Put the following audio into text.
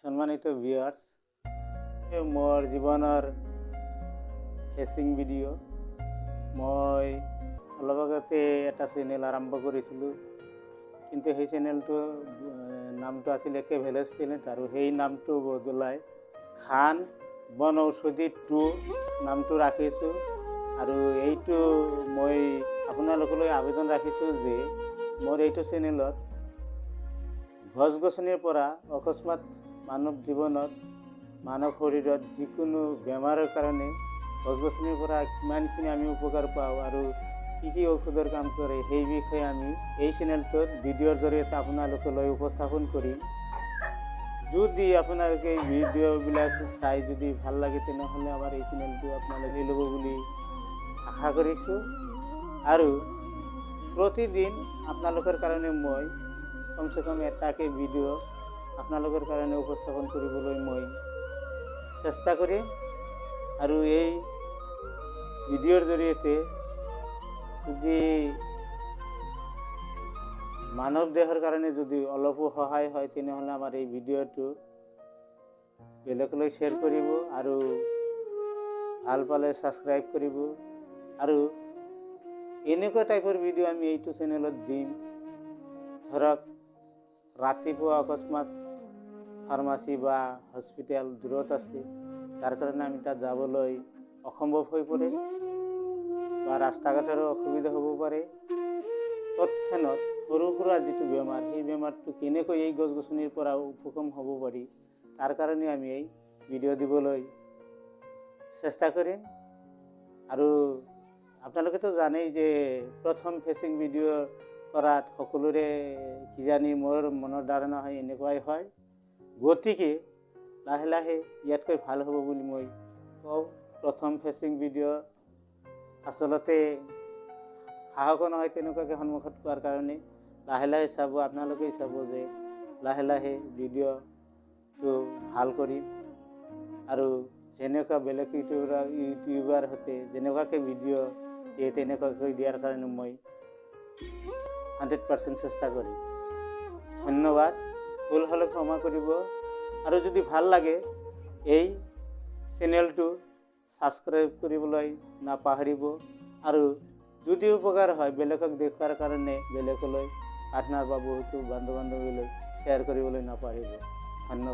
সন্মানিত ভিউয়াৰ্স, মোৰ জীৱনৰ ফেচিং ভিডিঅ'। মই অলপ আগতে এটা চেনেল আৰম্ভ কৰিছিলোঁ, কিন্তু সেই চেনেলটো নামটো আছিলে কে ভিলেজ টেলেণ্ট, আৰু সেই নামটো বদলাই খান বন ঔষধি 2 নামটো ৰাখিছোঁ। আৰু এইটো মই আপোনালোকলৈ আবেদন ৰাখিছোঁ যে মোৰ এইটো চেনেলত গছ গছনিৰ পৰা অকস্মাত মানৱ জীৱনত, মানৱ শৰীৰত যিকোনো বেমাৰৰ কাৰণে গছ গছনিৰ পৰা কিমানখিনি আমি উপকাৰ পাওঁ আৰু কি কি ঔষধৰ কাম কৰে, সেই বিষয়ে আমি এই চেনেলটোত ভিডিঅ'ৰ জৰিয়তে আপোনালোকলৈ উপস্থাপন কৰিম। যদি আপোনালোকে এই ভিডিঅ'বিলাক চাই যদি ভাল লাগে, তেনেহ'লে আমাৰ এই চেনেলটো আপোনালোকে ল'ব বুলি আশা কৰিছোঁ। আৰু প্ৰতিদিন আপোনালোকৰ কাৰণে মই কমচে কম এটাকৈ ভিডিঅ' আপোনালোকৰ কাৰণে উপস্থাপন কৰিবলৈ মই চেষ্টা কৰিম। আৰু এই ভিডিঅ'ৰ জৰিয়তে যদি মানৱ দেহৰ কাৰণে যদি অলপো সহায় হয়, তেনেহ'লে আমাৰ এই ভিডিঅ'টো বেলেগলৈ শ্বেয়াৰ কৰিব আৰু ভাল পালে ছাবস্ক্ৰাইব কৰিব। আৰু এনেকুৱা টাইপৰ ভিডিঅ' আমি এইটো চেনেলত দিম। ধৰক ৰাতিপুৱা অকস্মাত ফাৰ্মাচী বা হস্পিটেল দূৰত আছে, তাৰ কাৰণে আমি তাত যাবলৈ অসম্ভৱ হৈ পৰে বা ৰাস্তা ঘাটৰো অসুবিধা হ'ব পাৰে। তৎক্ষণাত সৰু সুৰা যিটো বেমাৰ, সেই বেমাৰটো কেনেকৈ এই গছ গছনিৰ পৰা উপশম হ'ব পাৰি, তাৰ কাৰণে আমি এই ভিডিঅ' দিবলৈ চেষ্টা কৰিম। আৰু আপোনালোকেতো জানেই যে প্ৰথম ফেচিং ভিডিঅ' কৰাত সকলোৰে কিজানি মোৰ মনৰ ধাৰণা হয় এনেকুৱাই হয়। গতিকে লাহে লাহে ইয়াতকৈ ভাল হ'ব বুলি মই কওঁ। প্ৰথম ফেচিং ভিডিঅ' আচলতে সাহসো নহয় তেনেকুৱাকৈ সন্মুখত কোৱাৰ কাৰণে। লাহে লাহে চাব, আপোনালোকেই চাব যে লাহে লাহে ভিডিঅ'টো ভাল কৰিম। আৰু যেনেকুৱা বেলেগ ইউটিউবাৰহঁতে যেনেকুৱাকৈ ভিডিঅ' দিয়ে, তেনেকুৱাকৈ দিয়াৰ কাৰণে মই 100% চেষ্টা কৰিম। ধন্যবাদ। ভুল হ'লে ক্ষমা কৰিব। আৰু যদি ভাল লাগে, এই চেনেলটো ছাবস্ক্ৰাইব কৰিবলৈ নাপাহৰিব। আৰু যদি উপকাৰ হয়, বেলেগক দেখুৱাৰ কাৰণে বেলেগলৈ পাৰ্টনাৰ বা বহুতো বন্ধু বান্ধৱীলৈ শ্বেয়াৰ কৰিবলৈ নাপাহৰিব। ধন্যবাদ।